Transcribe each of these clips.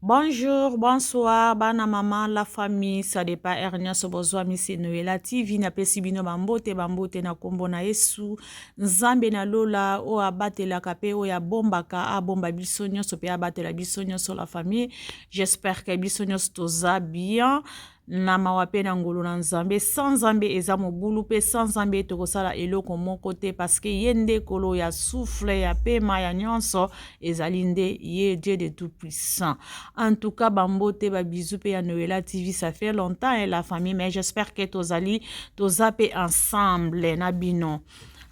Bonjour, bonsoir, bana maman, la famille, ça dépend heure nyonso bozwami se Noela TV napesi bino bambote bambote na kombo na Yesu Nzambe na lola oyo abatelaka pe oyo abombaka abomba biso nyonso pe abatela biso nyonso la famille. J'espère que biso nyonso toza bien na mawa mpe na ngolu na Nzambe. Sans Nzambe eza mobulu mpe sans Nzambe tokosala eloko moko te parce que ye nde kolo ya souffle ya pema ya nyonso ezali nde ye Dieu de tout puissant. En tout cas bambote ba bisous mpe ya Noela TV ça fait longtemps hein, la famille mais j'espère que tozali toza mpe ensemble na bino.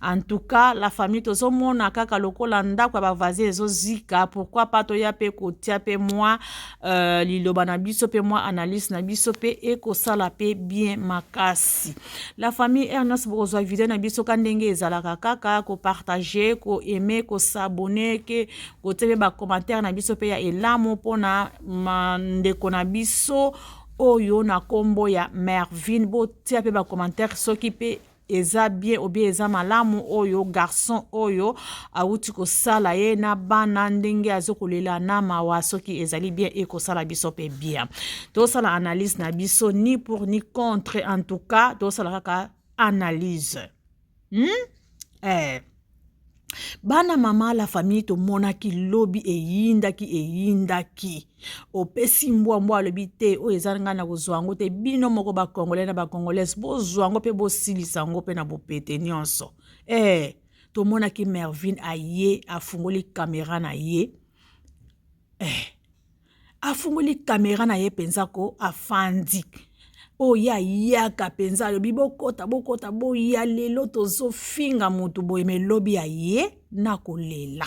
En tout cas la famille tozomona kaka lokola ndako ya bavaze ezozika pourquoi pas toya mpe kotia mpe mwa euh, liloba na biso mpe mwa analyse na biso mpe ekosala mpe bien makasi la famille heure nyonso bokozwa video na biso ka ndenge ezalaka kaka kopartage koaime kosabone ke kotia mpe bacommentaire na biso mpe ya elamu mpona ndeko na biso oyo na nkombo ya mervine botia mpe bacommentaire soki mpe eza bien ou bien eza malamu oyo garçon oyo awuti kosala ye na bana ndenge azo kolela na mawa soki ezali bien ekosala biso pe bien tosala analyse na biso ni pour ni contre en tout cas tosala kaka analyse hmm? eh. Bana mama la famille tomonaki lobi eyindaki eyindaki opesi mbwa mbwa alobi te oyo eza ngai na kozwa yango te bino moko ba congolais na ba congolaise bozwa yango mpe bosilisa yango mpe na bopete nyonso eh, tomonaki mervine aye afungoli kamera na ye eh. Afungoli camera na ye penza ko afandi oyo ye ayaka penza alobi bokota bokota boya lelo tozofinga motu boye me lobi aye nakolela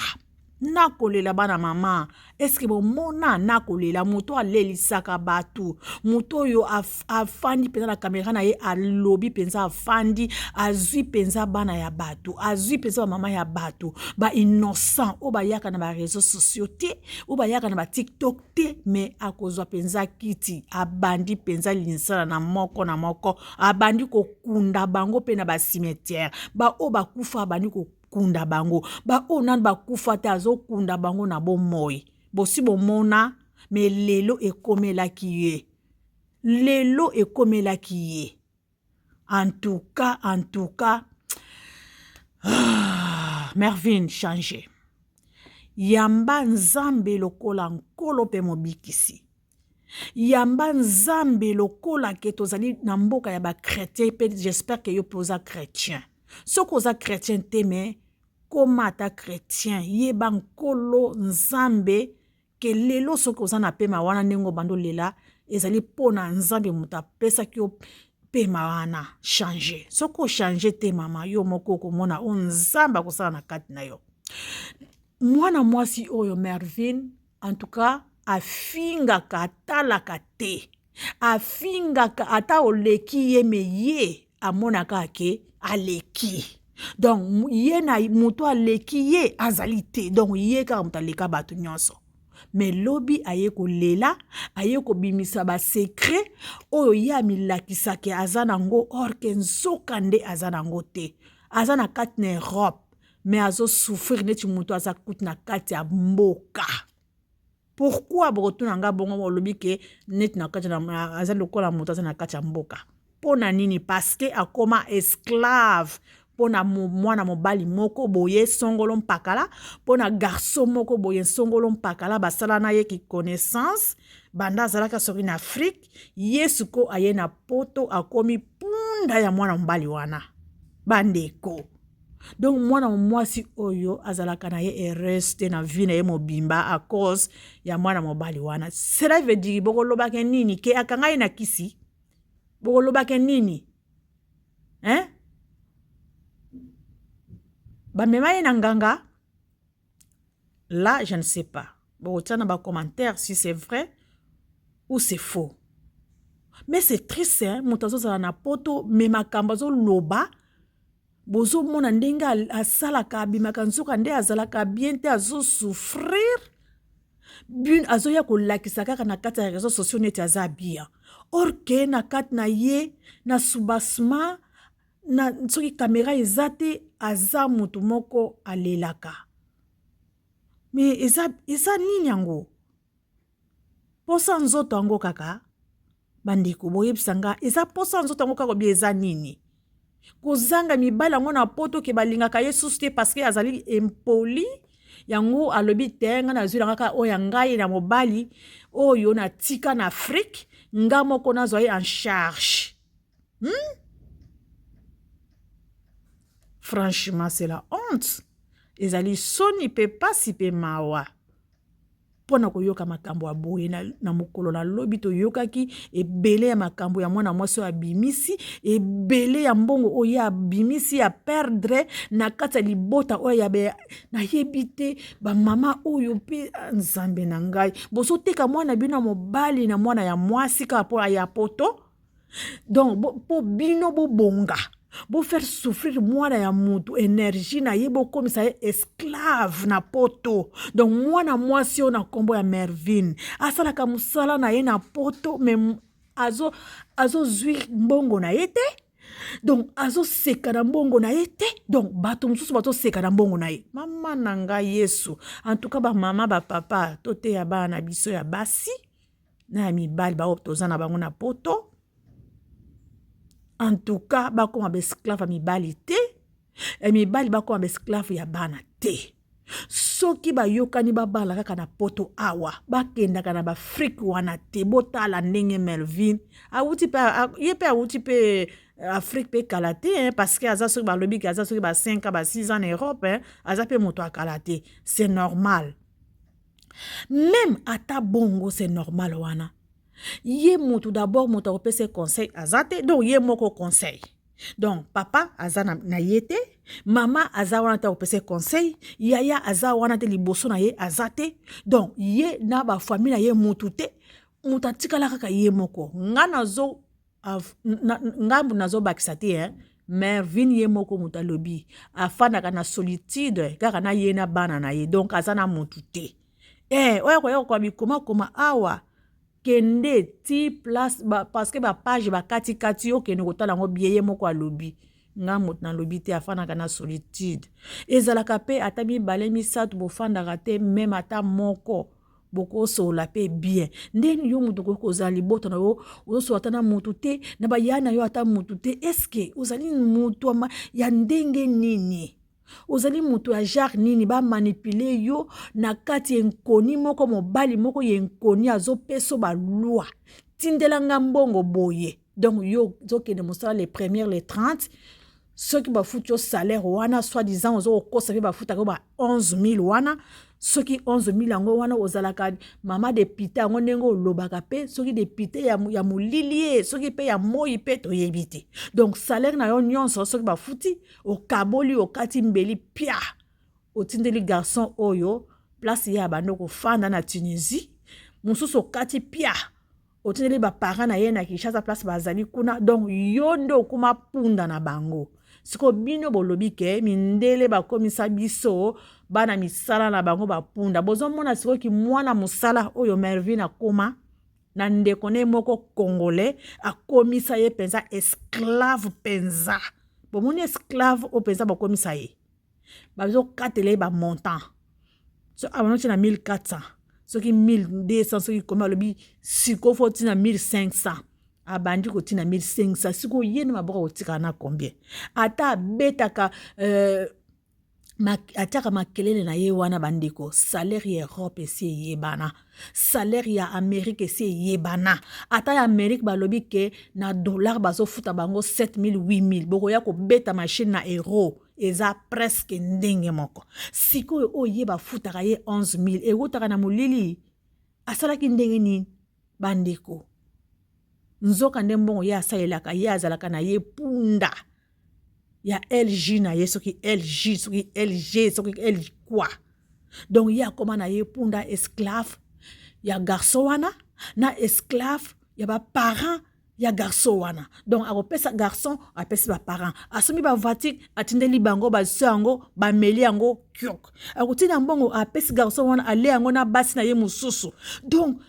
nakolela bana mama eske bomona nakolela moto alelisaka bato moto oyo afandi mpenza na kamera na ye alobi mpenza afandi azwi mpenza bana ya bato azwi mpenza bamama ya bato bainnocent oyo bayaka na bareseau sociaux te oyo bayaka na ba tiktok te me akozwa mpenza kiti abandi mpenza linsala na moko na moko abandi kokunda bango mpe na bacimetière baoyo bakufa abandi kokunda bango baoyo nanu bakufa te azokunda bango na bomoi bosi bomona me lelo ekomelaki ye lelo ekomelaki ye En tout cas, en tout cas, ah, Mervin change. Yamba Nzambe lokola nkolo mpe mobikisi. Yamba Nzambe lokola ke tozali na mboka ya ba chrétien mpe j'espère que yo mpe oza chrétien. Soki oza chrétien te mais koma ata chrétien, yeba nkolo Nzambe ke lelo soki oza na pema wana ndenge obanda olela ezali mpo na nzambe moto apesaki yo pema wana change soki ochange te mama yo moko okomona oyo nzambe akosala na kati na yo mwana mwasi oyo mervine en tout cas afingaka atalaka te afingaka ata oleki ye me ye amonaka ke aleki donc ye na moto aleki ye azali te donc ye kaka moto aleka bato nyonso me lobi aye kolela aye kobimisa basekre oyo ye amilakisaka aza nango orke nzoka nde aza nango te aza na kati na europe me azosouffrir neti moto aza kutu na kati ya mboka Pourquoi bokotuna nga bongo olobi ke neti na kati na aza lokola moto aza na kati ya mboka mpo na nini parce que akoma esclave mpo na mwana mobali moko boye songolo mpakala mpo na garçon moko boye songolo mpakala basala na ye ki connaissance banda azalaka soki na Afrique ye siko aye na poto akomi punda ya mwana mobali wana bandeko donc mwana mwasi oyo azalaka na ye heureuse te na vie na ye mobimba à cause ya mwana mobali wana cela veut dire bokolobaka nini ke akanga ye na kisi bokolobaka nini hein bamema ye na nganga là je ne sais pas bokotia na bacommentaire si c'est vrai ou c'est faux mais c'est triste hein? moto azozala na poto me makambo azoloba bozomona ndenge asalaka abimaka nzoka nde azalaka bien te azosouffrir bune azoya kolakisa kaka na kati ya réseau sociaux neti aza bien or ke na kati na ye na soubassement na soki kamera eza te aza motu moko alelaka me eza, eza nini yango? Posa nzoto yango kaka bandeko boyebisa nga eza posa nzoto yango kaka obi eza nini kozanga mibali yango na poto ke balingaka ye susu te parce que azali impoli yango alobi te nga nazwi na kaka oyo ya ngai na mobali oyo natika na afrique nga moko nazwa ye en charge hmm? Franchement c'est la honte ezali soni mpe pasi mpe mawa mpo na koyoka makambo ya boye na, na mokolo na lobi toyokaki ebele ya makambo ya mwana mwasi oyo abimisi ebele ya mbongo oyo ye abimisi ya perdre na kati ya libota oyo ya nayebi te bamama oyo mpe ah, nzambe na ngai bozoteka mwana bino ya mobali na mwana ya mwasi kaka mpo aya poto donc mpo bino bobonga bofaire souffrir mwana ya mutu energie na ye bokomisa ye esclave na poto donc mwana mwasi oyo na nkombo ya mervine asalaka mosala na ye na poto me azozwi azo mbongo na ye te donc azoseka na mbongo na ye te donc bato mosusu bazoseka na mbongo na ye mama na ngai yesu antuka bamama bapapa toteya bana na biso ya basi na ya mibali baoyo toza na bango na poto en tout cas bakoma baesclave ya mibali te ya mibali bakoma baesclave ya bana te soki bayokani babala kaka na poto awa bakendaka na baafrike wana te botala ndenge melvin awuti mpe ye mpe awuti mpe eh, afrike mpe kala te hein, parce que aza soki balobi ke aza soki ba 5 ans ba 6 ans na europe hein, aza mpe moto akala te c'est normal meme ata bongo c'est normal wana ye motu d'abord moto akopesa ye conseil aza te donc ye moko conseil donc papa aza na, na ye te mama aza wana te akopesa ye conseil yaya aza wana te liboso na ye aza te donc ye na bafamille na ye motu te moto atikala kaka ye moko nga nazo ngambu nazobakisa te hein? mervine ye moko moto alobi afandaka na solitude kaka na ye na bana na ye donc aza na motu te eh, oyo akoya kokoma bikomakoma awa kende ti place ba, parce que bapage bakatikati okende kotala yango bie ye moko alobi nga moto nalobi te afandaka na solitude ezalaka mpe ata mibale misato bofandaka te meme ata moko bokosolola mpe bien ndeni yo moto okoki kozala libota na yo ozosolola ata na motu te na baya na yo ata motu te eske ozali motu ya ndenge nini ozali moto ya genre nini bamanipule yo na kati ya nkoni moko mobali moko ya nkoni azopesa balwa tindela nga mbongo boye donc yo ozokende mosala le première le 30 soki bafuti yo salaire wana soit disant ozo kokosa mpe bafutaka yo ba 11 000 wana soki 11 000 yango wana ozalaka mama depute yango ndenge olobaka mpe soki depute ya, ya molili ye soki mpe ya moi mpe toyebi te donc salaire na yo nyonso soki bafuti okaboli okati mbeli pia otindeli garçon oyo place ye abandi kofanda na tunisie mosusu okati pia otindeli ba parents na ye na Kinshasa place bazali kuna donc yo nde okoma punda na bango sikoyo bino bolobi ke mindele bakomisa biso bana misala na bango bapunda bozomona sikoyo kimwana mosala oyo Mervine akoma na ndeko ne moko congolais akomisa ye mpenza esclave mpenza bomoni esclave oyo mpenza bakomisa ye bazokatela ye bamontant so abanda na 1400 soki 1200 soki komi alobi sikoyo fo tina 1500 abandi kotina 1500 sikoyo ye na maboko akotikala na combien ata abetaka euh, atiaka makelele na ye wana bandeko salaire ya europe esi eyebana salaire ya amerike esi eyebana ata ya amerike balobi ke na dollar bazofuta bango 7000 8000 bokoya kobeta machine na euro eza presque ndenge moko sikoyo oyo ye bafutaka ye 11000 ewutaka na molili asalaki ndenge nini bandeko nzoka nde mbongo ye asalelaka ye azalaka na ye punda ya lg na ye soki lg soki lg soki l quoi donc ye akoma na ye punda esclave ya garçon wana na esclave ya baparent ya garçon wana donc akopesa garçon apesi baparent asombi bavoiture atindeli bango bazwi yango bameli yango kiok akotinda mbongo apesi garçon wana ale yango na basi na ye mosusu donc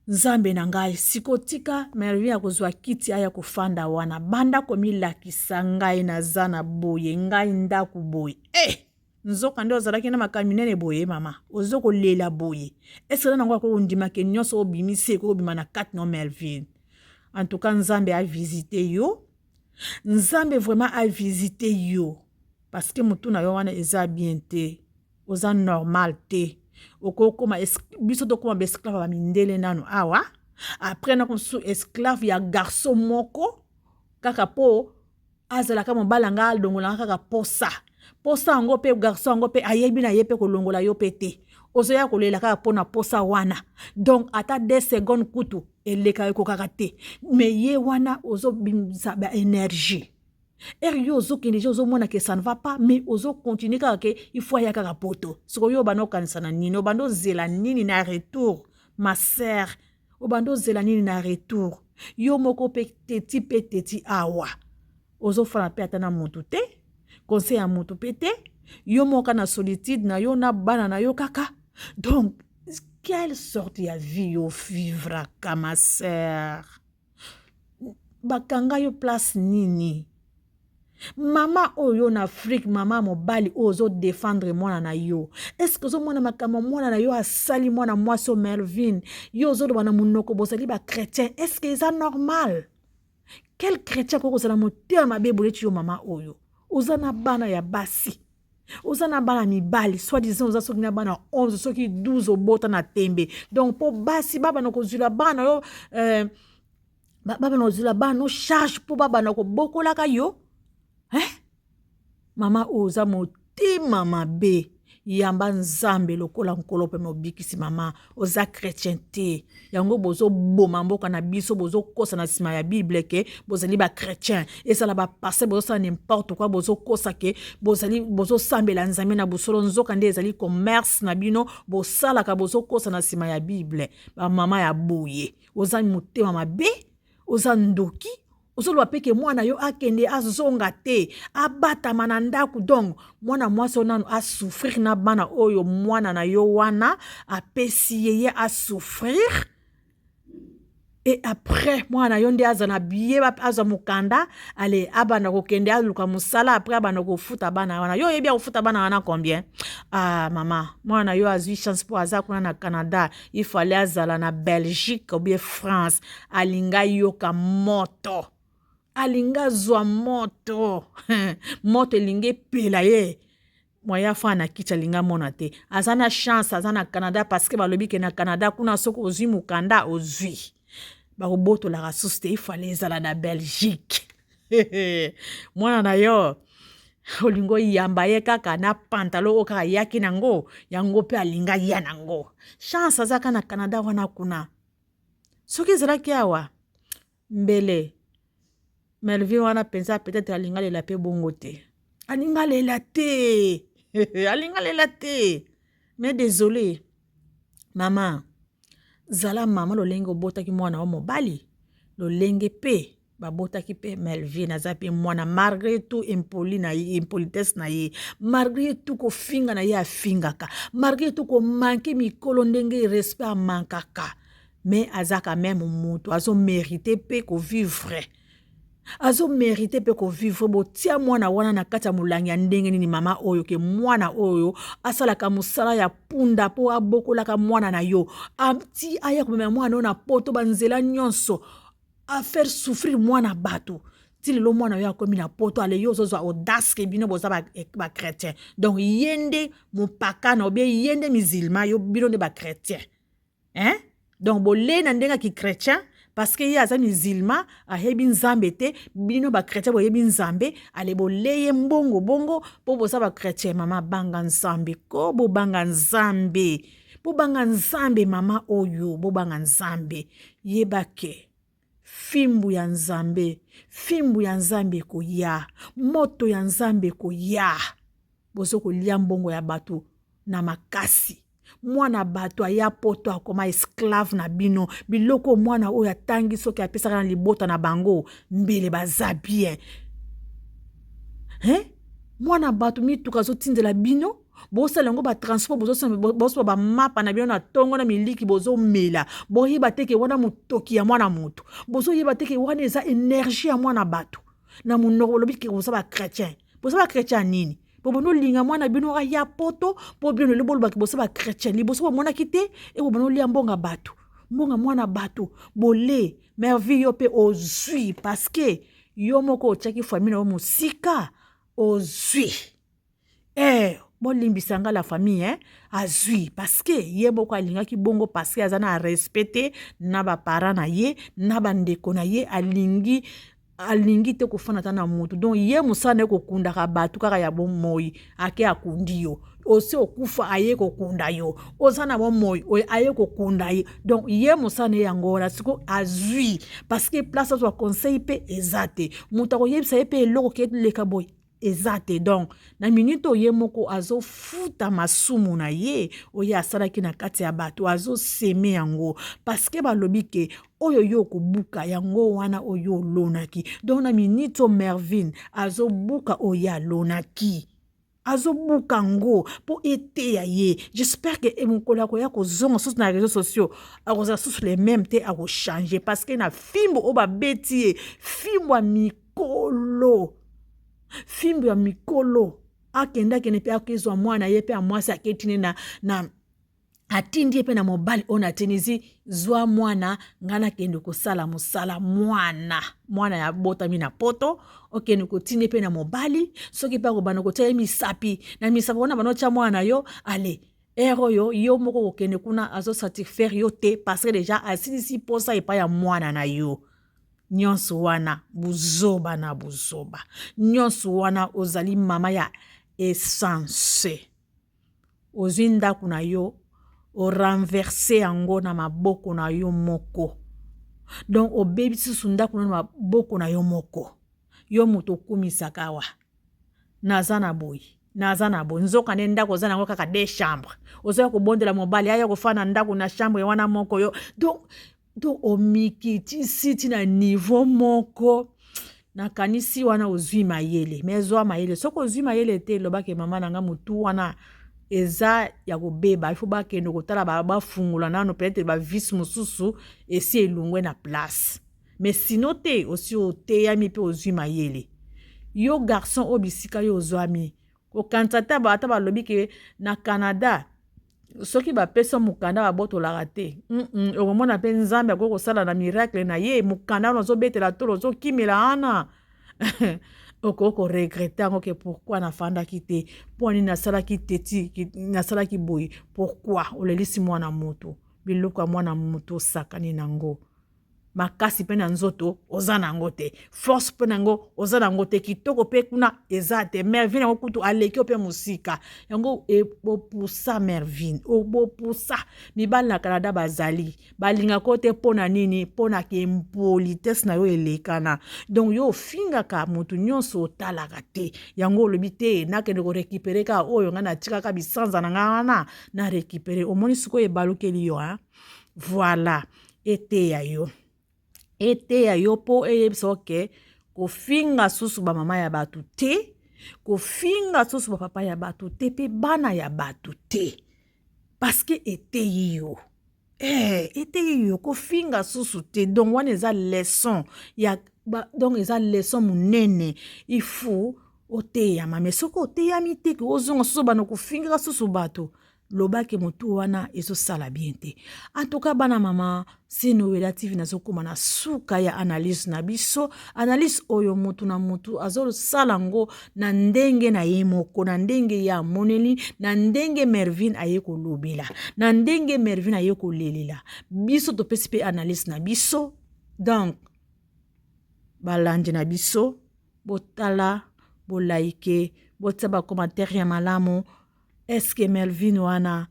nzambe na ngai sikotika mervin akozwa kiti aya kofanda wana banda komilakisa ngai naza na boye ngai ndako boye eh! Nzoka nde ozalaki na makambo minene boye mama, ozo kolela boye. Est-ce que nango akoki kondima ke nyonso obimisi ekoki kobima na kati no Melvin? En tout cas Nzambe a visite yo. Nzambe vraiment a visite yo. Parce que mutu na yo wana eza bien te. Oza normal te. Okokoma biso tokoma ba esclave ba mindele nanu awa. Après na mosusu esclave ya garçon moko kaka po azalaka mobali anga alongolanga kaka posa posa yango mpe garçon yango mpe ayebi na ye mpe kolongola yo mpe te ozoya kolela kaka mpo na posa wana donc ata de seconde kutu eleka ekokaka te me ye wana ozobimisa ba énergie ere yo ozokende je ozomona ke ça ne va pas mais ozocontinue kaka ke il faut aya kaka poto. Sikoyo yo obanda okanisa na nini, obanda ozela nini na retour ma sœur, obanda ozela nini na retour? Yo moko mpe teti mpe teti awa ozofana mpe ata na motu te, conseil ya motu mpe te, yo moko na solitude na yo na bana na yo kaka. Donc quelle sorte ya vie yo vivraka ma sœur? Bakanga yo place nini? Mama oyo na Afrique, mama mobali oyo ozodefendre mwana na yo, eske ozomona makambo mwana na yo asali mwana mwasi o Melvin? Yo ozoloba na monoko bozali bachrétien, eske eza normal? Quel chrétien akoki kozala motema mabe boye neti yo mama oyo? Oza na bana ya basi, oza na bana mibali, soit disant oza soki na bana 11 soki 12 obota na tembe. Donc mpo basi babana kozwila bana yo babana kozwila bana no charge mpo babana kobokolaka yo, eh? Mama oyo oza motema mabe. Yamba Nzambe lokola nkolo mpe mobikisi. Mama, oza chrétien te, yango bozoboma mboka na biso, bozokosa na nsima ya Bible ke bozali bachrétien. Ezala bapasteur, bozosala n'importe quoi, bozokosa ke bozali bozosambela Nzambe na bosolo, nzoka nde ezali commerce na bino bosalaka, bozokosa na nsima ya Bible. Bamama ya boye, oza motema mabe, oza ndoki. Ozoloba mpe ke mwana yo akende azonga te, abatama na ndako. Donc mwana mwasi oyo nanu asouffrir na bana oyo mwana na yo wana apesi ye, ye asouffrir, et après mwana na yo nde aza na bie, azwa mokanda, ale abanda kokende aluka mosala, après abanda kofuta bana wana. Yo oyebi akofuta bana wana combien? Ah mama, mwana na yo azwi chance mpo aza kuna na Canada. Il fallait azala na Belgique ou bien France. Alinga yoka moto, alinga zwa moto, moto elingi epela ye moya afa na kiti, alinga mona te. Aza na chance, aza na Canada, parce que balobi ke na Canada kuna soki ozwi mokanda, ozwi, bakobotolaka susu te. Ifale ezala na Belgique. Mwana na yo olingi oyamba ye kaka na pantalon oyo kaka ayaki nango, yango mpe alinga ya nango. Chance azaka na Canada wana kuna. Soki ezalaki awa, mbele Melvin wana mpenza peut-être alinga lela mpe bongo te, alinga lela te, alinga lela te. Mais désolé mama, zala mama lolenge obotaki mwana wa mobali, lolenge mpe babotaki mpe Melvin aza mpe mwana, malgré tout impoli na ye, impolitesse na ye, malgré tout kofinga na ye afingaka, malgré tout komanke mikolo ndenge respect amankaka, mais aza quand même moto azomérite mpe kovivre, azomérite mpe kovivre. Botia mwana wana na kati ya molangi ya ndenge nini, mama oyo, ke mwana oyo asalaka mosala ya punda mpo abokolaka mwana na yo, ti aya komema mwana oyo na poto, banzela nyonso afaire souffrir mwana bato, ti lelo mwana oyo akomi na poto. Ale yo ozozwa audace ke bino boza bachrétien, donc ye nde mopakana obie ye nde musulman, yo bino nde bachrétien, hein? Donc bolei na ndenge ya kichrétien parce que ye aza musulman, ayebi Nzambe te. Bino bachrétien boyebi Nzambe, ale bolei ye mbongo bongo mpo boza bachrétien. Mama, banga Nzambe ko, bobanga Nzambe, bobanga Nzambe. Mama oyo, bobanga Nzambe, yeba ke fimbu ya Nzambe, fimbu ya Nzambe ekoya, moto ya Nzambe ekoya. Bozo kolia mbongo ya bato na makasi. Mwana bato aya poto, akoma esclave na bino. Biloko mwana oyo atangi, soki apesaka na libota na bango, mbele baza bien, hein? Mwana bato, mituka azotindela bino, bosala yango batransport, bozosala bamapa na bino na ntongo na miliki bozomela. Boyeba te ke wana motoki ya mwana moto, bozoyeba te ke wana eza énergie ya mwana bato. Na monoko bolobi ke boza bachrétien, boza bachrétien ya nini? Bobanda olinga mwana bino aya poto mpo bino lelo bolobaki bosa bachrétien liboso bomonaki te e bobanda olia mbonga bato mbonga mwana bato bole merville yo mpe ozwi parceke yo moko otiaki famille na yo mosika ozwi eh bolimbisa nga la famille eh? Azwi parceke ye moko alingaki bongo parceke aza na respect te na baparent na ye na bandeko na ye alingi alingi te kofanda ata na motu donc ye mosala na ye kokundaka bato kaka ya bomoi ake akundi yo osi okufa aye kokunda yo oza na bomoi oyo aye kokunda ye donc ye mosala na ye yango wana siko azwi parceke place azwa conseil mpe eza te moto akoyebisa ye mpe eloko keleka boye eza te donc na minute oyo ye moko azofuta masumu na ye oyo asalaki na kati ya bato azoseme yango parceke balobi ke oyo yo okobuka yango wana oyo olonaki donc na minute oyo mervine azobuka oyo alonaki azobuka yango mpo eteya ye. J'espère ke eh, mokolo akoya kozonga susu na réseau sociaux akozala susu le même te akochange parce que na fimbo oyo babeti ye fimbo ya mikolo fimbo ya mikolo akende akende mpe akezwa mwana ye mpe ya mwasi aketine na, na atindi ye mpe na mobali oyo na Tunisie zwa mwana ngai nakende kosala mosala mwana mwana ya botami na poto okende kotinda ye mpe na mobali soki mpe akobanda kotia ye misapi na misapi wana banda otya mwana na yo ale ere oyo yo moko kokende kuna azosatisfaire yo te parce que deja asilisi mposa epai ya mwana na yo nyonso wana buzoba na buzoba nyonso wana ozali mama ya essence ozwi ndako na yo orenverse yango na maboko na yo moko donc obebisi susu ndako na maboko na yo moko yo moto okumisaka awa naza na boye naza na boye nzoka nde ndako oza nango kaka de chambre ozoya kobondela mobali aya kofanda ndako na chambre wana moko yo donc donc omikitisi ti na niveau moko nakanisi wana ozwi mayele me zwa mayele soki ozwi mayele te lobake mama na nga motu wana eza ya kobeba ifo bakende kotala bafungola nano peut-être bavise mosusu esi elongwe na place mais sino te osi oteyami mpe ozwi mayele yo garçon oyo bisika yo ozwami kokanisa te ata balobi ke na canada soki bapesa mokanda babotolaka te mm -mm, okomona mpe nzambe akoki kosala na miracle na ye mokanda wana ozobetela tolo ozokimela wana okoki koregrete yango ke pourkui nafandaki te mpo nini nasalaki teti nasalaki boye pourkui olelisi mwana moto biloko ya mwana moto osakani nango makasi mpe na nzoto oza na yango te force mpe na yango oza na yango te kitoko mpe kuna eza te mervine yango kutu aleki yo mpe mosika yango ebopusa mervine obopusa mibali na canada bazali balingaka yo te mpo na nini mpo na kimpolitesse na yo elekana donc yo ofingaka moto nyonso otalaka te yango olobi te nakende korekipere kaka oyo ngai natikaka bisanza na ngai wana na rekipere omoni sikoyo ebalukeli yo hein? Voilà eteya yo eteya yo mpo eyebisa oke kofinga susu bamama ya bato te kofinga susu bapapa ya bato te mpe bana ya bato te parceke eteyi yo eh, eteyi yo kofinga susu te donc wana eza leçon ya ba, donc eza leçon monene il faut oteyama me soki oteyami te ke ozonga susu bana kofingaka susu bato loba ke motu wana ezosala bien te antuka bana mama se noela tv nazokoma na suka ya analyse na biso analyse oyo motu na motu azosala yango na ndenge na ye moko na ndenge ye amoneli na ndenge mervine aye kolobela na ndenge mervine aye kolelela biso topesi mpe analyse na biso donc balandi na biso botala bolaike botia bacommentaire ya malamu Est-ce que Melvin wana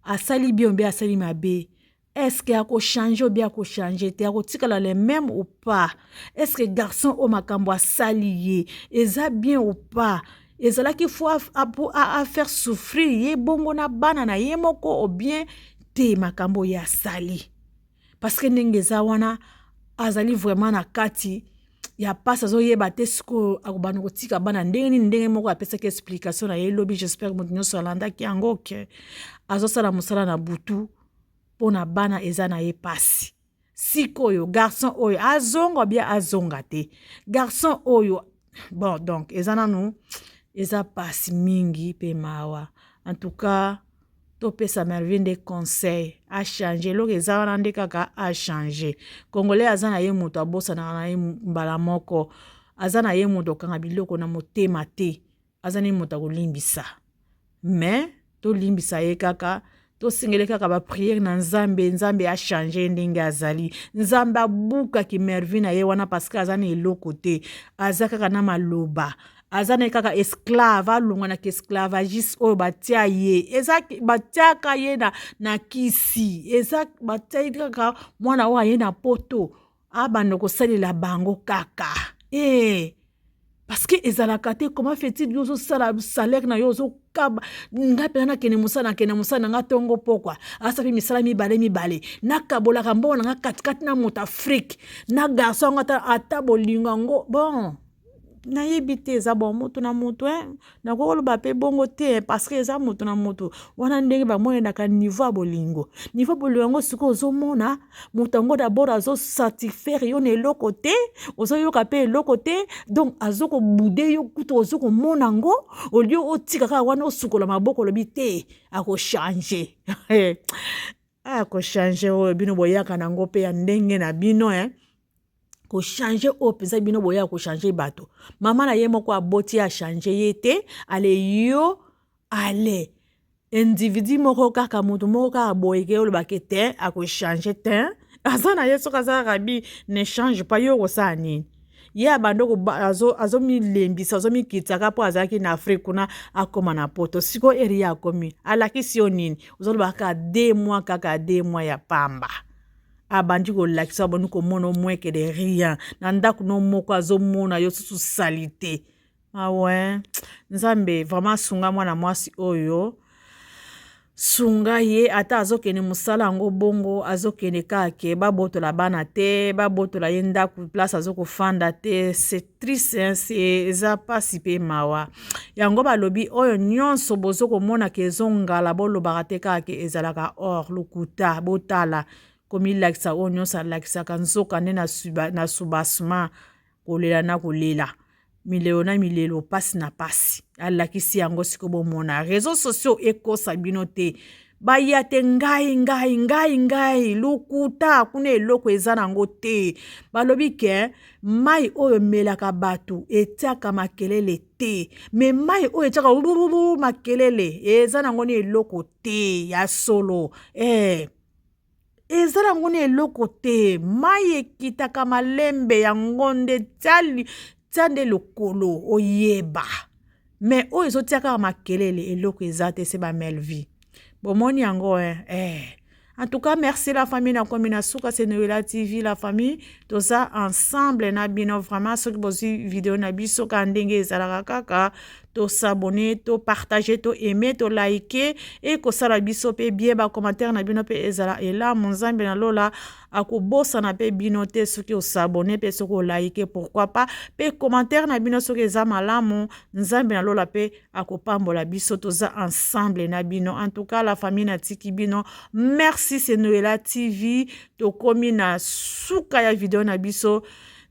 asali bien obi asali mabe? Est-ce que ako changer obi ako changer te? Akotikala le même ou pas? Est-ce que garçon oyo makambo asali ye eza bien ou pas? Ezalaki faut a, a, a faire souffrir ye bongo na bana na ye moko ou bien te makambo ye asali? Parce que ndenge eza wana azali vraiment na kati ya pasi azoyeba te sikoyo akobanda kotika bana ndenge nini ndenge moko apesaki explication na ye lobi j'espère moto nyonso alandaki yango ke azosala mosala na butu mpo na bana eza na ye pasi sikoyo garçon oyo azonga bia azonga te garçon oyo bon donc eza nanu Eza pasi mingi pe mawa. En tout cas topesa Mervine nde conseil a changer eloko eza wana nde kaka a changer. Congolais aza na ye moto abosanaka na ye mbala moko, aza na ye moto okanga biloko na motema te, aza na ye moto akolimbisa. Mais tolimbisa ye kaka, tosengeli kaka ba prière na Nzambe, Nzambe a changer ndenge azali. Nzambe abukaki Mervine na ye wana parce que aza na eloko te, aza kaka na maloba. Aza na ye kaka esclave, alongwa na esclavagiste oyo batia ye. Eza batiaka ye na kisi, eza batia ye kaka mwana oyo aye na poto, abanda kosalela bango kaka. Parce que ezalaka te, comment fait-il yo ozosala salaire na yo ozokaba, ngai mpenza nakende mosala, nakende mosala na nga ntongo pokwa, asa mpe misala mibale mibale, nakabolaka mbongo na nga katikati na moto Afrique na garçon yango, ata bolingo yango bon nayebi te, eza bon motu na motu, nakoki koloba mpe bongo te parce que eza motu na motu wana ndenge bamonelaka niveau ya bolingo. Niveau ya bolingo yango sikoyo ozomona moto yango d'abord azosatisfaire yo na eloko te, ozoyoka mpe eloko te, donc azokobouder yo kutu ozokomona yango, au lieu otika kaka wana osukola maboko olobi te akochanger. Akochanger oyo bino boyaka nango mpe ya ndenge na bino, kochanger oyo mpenza bino boyaka kochanger bato. Mama na ye moko aboti achanger ye te, ale yo ale individu moko kaka moto moko kaka boye ke olobaki te akochanger te, aza na ye soki aza kaka bi ne change pas, yo okosala nini? Ye abandi azomilembisa, azomikitaka mpo azalaki na Afrique kuna, akóma na poto sikoyo eri ye akomi alakisi yo nini? Ozoloba kaka 2 mois, kaka 2 mois ya pamba abandi kolakisa, abandi komona moins que de rien na ndako no moko, azomona yo susu sali te. Awe Nzambe vraiment asunga mwana mwasi oyo, sunga ye ata azokende mosala yango bongo, azokende kaka ke babotola bana te, babotola ye ndako place azokofanda te. C'est triste, hein, eza mpasi mpe mawa. Yango balobi oyo nyonso bozokomona ke ezongala, bolobaka te kaka ke ezalaka or lokuta. Botala komilakisa oyo nyonso alakisaka, nzoka nde na soubassement kolela na kolela, milelo na milelo, pasi na pasi. Alakisi yango sikoyo, bomona réseaux sociaux ekosa bino te, baya te ngai ngai ngai ngai lokuta kuna eloko eza nango te. Balobi ke mai oyo emelaka bato etiaka makelele te, mais mai oyo etiaka makelele eza nango ni eloko te ya solo. Eza nango ni eloko te, mai ekitaka malembe yango nde tia nde lokolo oyeba, mais oyo ezotia kaka makelele eloko eza te. Se bamelvi bomoni yango, eh. En tout cas, merci la famille. Nakomi na suka. C'est Noela TV, la famille, toza ensemble na bino vraiment. Soki bozwi video na biso kaka ndenge ezalaka kaka, tos'abonner, topartager, toaimer, toliker, ekosala biso mpe bien. Bacommentaire na bino mpe ezala elamu. Nzambe na lola akobosana mpe bino te. Soki os'abonner mpe soki oliker, pourquoi pas mpe commentaire na bino soki eza malamu, Nzambe na lola mpe akopambola biso. Toza ensemble na bino. En tout cas, la famille, natiki bino. Merci, c'est Noela TV. Tokomi na suka ya video na biso.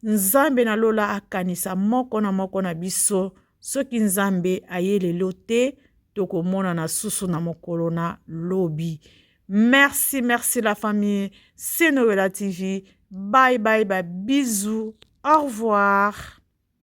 Nzambe na lola akanisa moko na moko na biso. Soki Nzambe aye lelo te, tokomonana susu na mokolo na lobi. Merci, merci la famille, c'est Noela TV. Bye bye, ba bisous, au revoir.